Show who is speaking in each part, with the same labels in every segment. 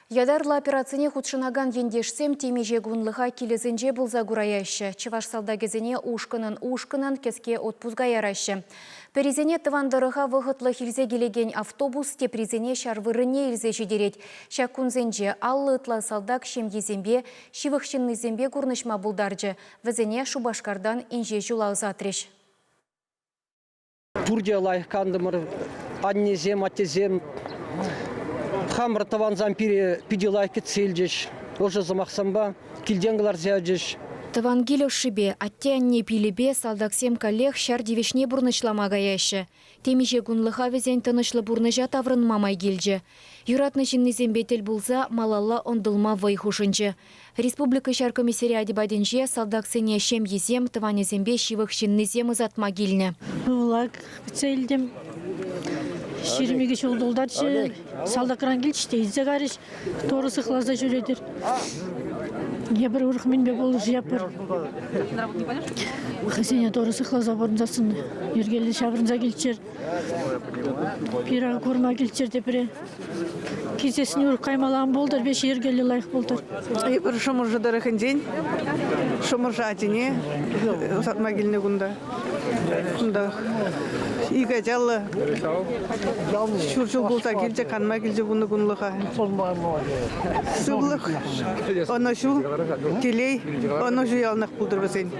Speaker 1: Ятарлӑ операцине хутшӑнакан ентешсем темиҫе кунлӑха килӗсенче пулса кураяҫҫӗ. Чӑваш салтакӗсене ушкӑнӑн-ушкӑнӑн кӗске отпуска яраҫҫӗ. Пӗрисене тӑван тӑрӑха вӑхӑтлӑх илсе килекен автобус теприсене ҫар вырӑнне илсе ҫитерет. Ҫак кунсенче 50 ытла салтак ҫемйисемпе, ҫывӑх ҫыннисемпе курнӑҫма пултарчӗ. Вӗсене Шупашкартан инҫе ҫула ӑсатрӗҫ.
Speaker 2: Пурте лайӑх кантӑмӑр. Аннесем, аттесем хамӑр тӑвансам пире питӗ лайӑх кӗтсе илчӗҫ. Ӑшӑ сӑмахсемпе килтен кӑларса ячӗҫ.
Speaker 1: Тӑван кил ӑшшипе, атте-анне пилӗпе салтаксем каллех ҫар тивӗҫне пурнӑҫлама каяҫҫӗ. Темиҫе кунлӑха вӗсен тӑнӑҫлӑ пурнӑҫа таврӑнма май килчӗ. Юратнӑ ҫыннисемпе тӗл пулса малалла ӑнтӑлма вӑй хушӑнчӗ. Республика ҫар комиссариачӗ патӗнче салтаксене ҫемйисем, тӑванӗсемпе ҫывӑх ҫыннисем ӑсатма килнӗ.
Speaker 3: Ывӑла кӗтсе илтӗм. 22 ҫул тултарчӗ. Салтакран килчӗҫ те илсе кайрӗҫ. Торӑ сыхласа ҫӳретӗр. Эпир урӑх мӗнпе пулӑшатпӑр. Хӑйсене торӑ сыхласа пурӑнсассӑн йӗркеллӗ ҫаврӑнса килччӗр. Пира курма килччӗр тепре. Килсессӗн урӑх каймалла ан пултӑр, веҫ йӗркеллӗ лайӑх пултӑр.
Speaker 4: Эпир Шӑмӑршӑ тӑрӑхӗнчен Шӑмӑршӑ ачине ӑсатма килнӗ кунта. Кунта ик ачаллӑ ҫур ҫул пулса килчӗ, канма килчӗ вунӑ кунлӑха. Сывлӑх, ӑнӑҫу, телей, ӑнӑҫу яланах пултӑр вӗсен.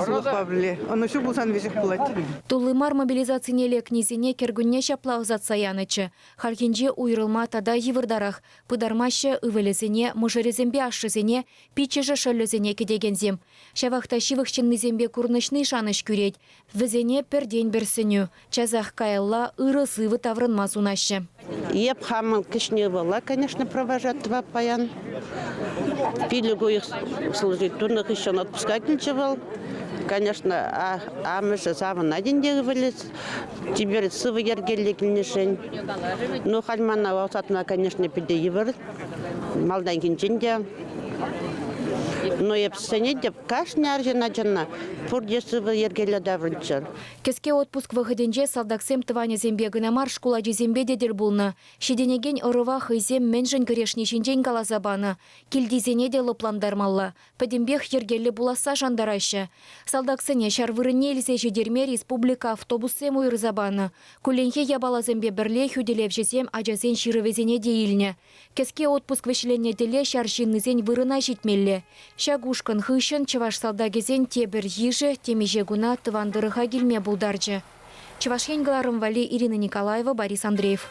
Speaker 4: Сывлӑхпа пӗрле. Ӑнӑҫу пулсан веҫех пулать.
Speaker 1: Тулли мар мобилизацине лекнисене кӗркунне ҫапла ӑсатса янӑччӗ. Хальхинче уйрӑлма тата йывӑртарах. Пытармаҫҫӗ ывӑлӗсене, мӑшӑрӗсемпе ашшӗсене, пиччӗшӗ-шӑллӗсене кӗтекенсем. Ҫавах та ҫывӑх ҫыннисемпе курнӑҫни шанӑҫ кӳрет. Вӗсене пӗртен-пӗр сӗнӳ. Часах каялла ырӑ-сывӑ таврӑнма сунаҫҫӗ.
Speaker 5: Эп хамӑн кӗҫне ывӑла, конечно, провожать тӑвап паян. Пилӗк уйӑх служить тунӑ хыҫҫӑн отпуска килчӗ вӑл. Конечно, амӑшӗ савӑнать ӗнтӗ ывӑлӗ Теперь сывӑ йӗркеллӗ килнӗшӗн. Ну, халь мана ӑсатма, конечно, питӗ йывӑр. Малтанхинчен те. Но эп сӗнетӗп, кашни арҫын ачана пурте сывӑ йӗркеллӗ таврӑнччӑр.
Speaker 1: Кӗске отпуск вӑхӑтӗнче салтаксем тӑванӗсемпе кӑна мар, шкул ачисемпе те тӗл пулнӑ. Ҫитӗнекен ӑрӑва хӑйсем мӗншӗн кӗрешни ҫинчен каласа панӑ. Килтисене те лӑплантармалла. Пӗтӗмпех йӗркеллӗ пуласса шантараҫҫӗ. Салтаксене ҫар вырӑнне илсе ҫитерме республика автобуссем уйӑрса панӑ. Кулленхи япаласемпе пӗрле хӳтӗлевҫӗсем ачасен ҫырӑвӗсене те илнӗ. Кӗске отпуск вӗҫленнӗ тӗле ҫар ҫыннисен вырӑна ҫитмелле. Ҫак ушкӑн хыҫҫӑн чӑваш салтакӗсен тепӗр йышӗ темиҫе куна тӑван тӑрӑха килме пултарчӗ. Чӑваш Ен кӑларӑм валли Ирина Николаева, Борис Андреев.